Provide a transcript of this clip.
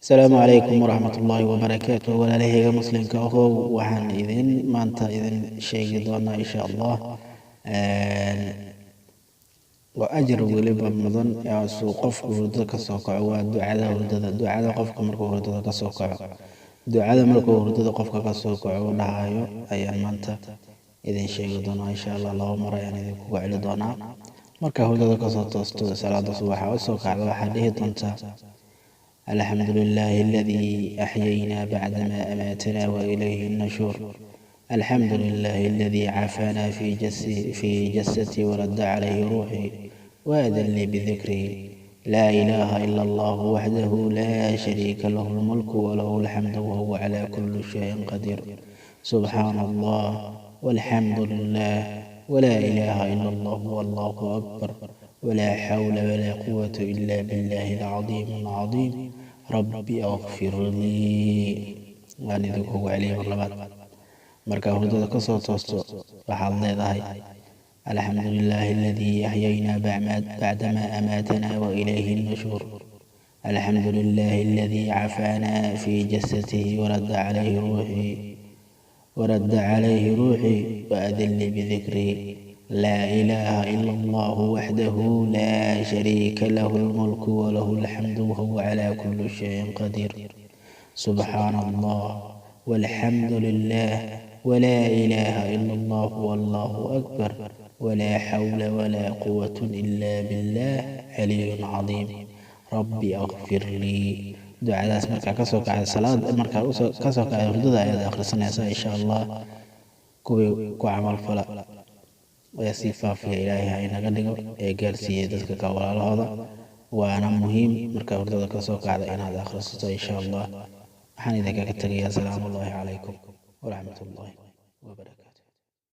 Asalaamu calaykum waraxmatullaahi wabarakaatu. Walaalahayga muslimka ahow, waxaan idin maanta idin sheegi doonaa, insha Allah, waa ajar weliba mudan suu qofku hurdada kasoo kaco. Waa ducada hurdada, ducada qofka markuu hurdada kasoo kaco, ducada markuu hurdada qofka kasoo kaco u dhahayo ayaan maanta idin sheegi doonaa, insha Allah. Laba mar ayaan idinkugu celi doonaa. Markaa hurdada kasoo toosto, salaada subaxa usoo kacdo, waxaad dhihi doontaa: الحمد لله الذي أحيينا بعدما أماتنا وإليه النشور. الحمد لله الذي عافانا في جسدي ورد عليه روحي وأذن لي بذكره. لا إله إلا الله وحده لا شريك له، الملك وله الحمد وهو على كل شيء قدير. سبحان الله والحمد لله ولا إله إلا الله والله أكبر ولا حول ولا قوة إلا بالله العظيم العظيم. ربي اغفر لي. Waan idinkugu celiyay mar labaad. Markaa hurdada kasoo toosto, waxaad leedahay: الحمد لله الذي أحيينا بعدما أماتنا وإليه النشور. الحمد لله الذي عافانا في جسده ورد عليه روحي وأذن لي بذكره. لا إله إلا الله وحده لا شريك له، الملك وله الحمد وهو على كل شيء قدير. سبحان الله والحمد لله ولا إله إلا الله والله أكبر ولا حول ولا قوة إلا بالله علي العظيم. ربي اغفر لي. Ducadaas markaa kasoo kacay salaad, markaa kasoo kacay hurdada ayaad akhrisanaysaa, insha Allah. Kuwii ku camal fala ee sii faafiya Ilaahay ha inaga dhigo, ee gaarsiiyey dadka ka walaalahooda. Waana muhiim markaa hurdada kasoo kacda inaad akhrisato, insha Allah. Waxaan idinkaga tegayaa: asalaamu ullahi calaykum waraxmat ullahi wabarakaatu.